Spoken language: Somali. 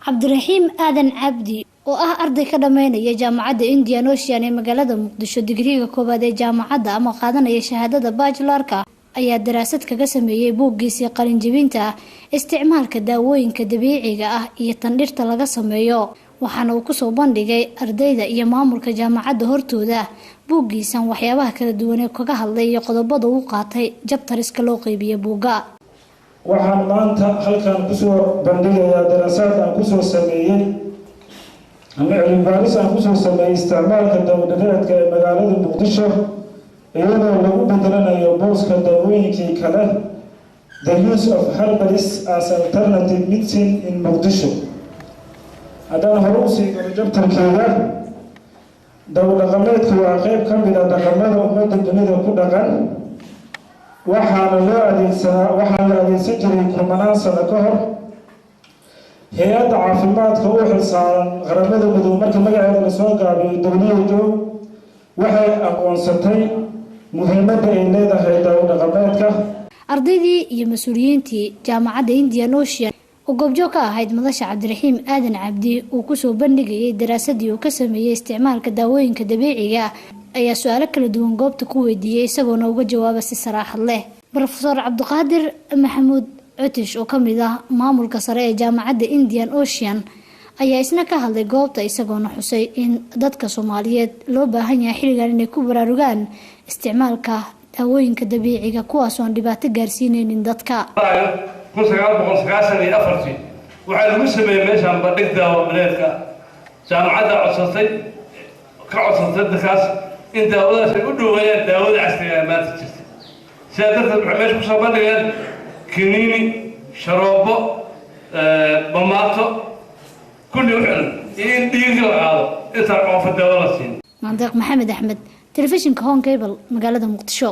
Cabdiraxiim Aadan Cabdi oo ah arday ka dhammaynaya Jaamacadda Indian Ocean ee magaalada Muqdisho digriga koowaad ee jaamacadda ama qaadanaya shahaadada bachelorka ayaa daraasad kaga sameeyey buuggiisii qalinjebinta isticmaalka daawooyinka dabiiciga ah iyo tan dhirta laga sameeyo. Waxaana uu kusoo bandhigay ardayda iyo maamulka jaamacadda hortooda buuggiisan waxyaabaha kala duwan ee kaga hadlay iyo qodobada uu qaatay chapterska loo qeybiya buugga. Waxaan maanta halkan kusoo bandhigayaa daraasaad aan kusoo sameeyey ama cilmibaaris aan kusoo sameeyey isticmaalka dawadhireedka ee magaalada Muqdisho, iyadoo lagu bedelanayo booska daawooyinkii kale, the use of herbals as alternative medicine in Muqdisho. Haddaan hore usii galo chapterkeeda, dawo dhaqameedku waa qeyb ka mid a dhaqamada ummadda dunida ku dhaqan. Waxaana loo adeegsanaa, waxaa la adeegsan jiray kumanaan sano ka hor. Hay-adda caafimaadka u xilsaaran Qaramada Midoobe, marka magaceeda lasoo gaabiyo WHO, waxay aqoonsatay muhiimadda ay leedahay dawo dhaqameedka. Ardaydii iyo mas-uuliyiintii Jaamacadda Indian Ocean oo goobjoog ka ahayd madasha Cabdiraxiim Aadan Cabdi uu kusoo bandhigayay daraasadii uu ka sameeyey isticmaalka daawooyinka dabiiciga ayaa su-aalo kala duwan goobta ku weydiiyey, isagoona uga jawaaba si saraaxad leh. Brofesoor Cabdiqaadir Maxamuud Cutish oo kamid ah maamulka sare ee Jaamacadda Indian Ocean ayaa isna ka hadlay goobta, isagoona xusay in dadka Soomaaliyeed loo baahan yahay xilligan inay ku baraarugaan isticmaalka daawooyinka dabiiciga, kuwaas oon dhibaato gaarsiineynin dadka. 1994-tii waxaa lagu sameeyey meeshaan bandhig daawo bileedka. Jaamacadda codsatay, ka codsatay dadkaas in daawadaas ay u dhoweeyaan daawada casriga ee maanta jirta. Sidaa darteed waxay meesha kusoo bandhigeen kiniini, sharoobo, bamaato, kulli wixii iyo in dhiig la qaado intaan qofka daawo la siin. Mandeeq Maxamed Axmed, telefishinka Horn Cable, magaalada Muqdisho.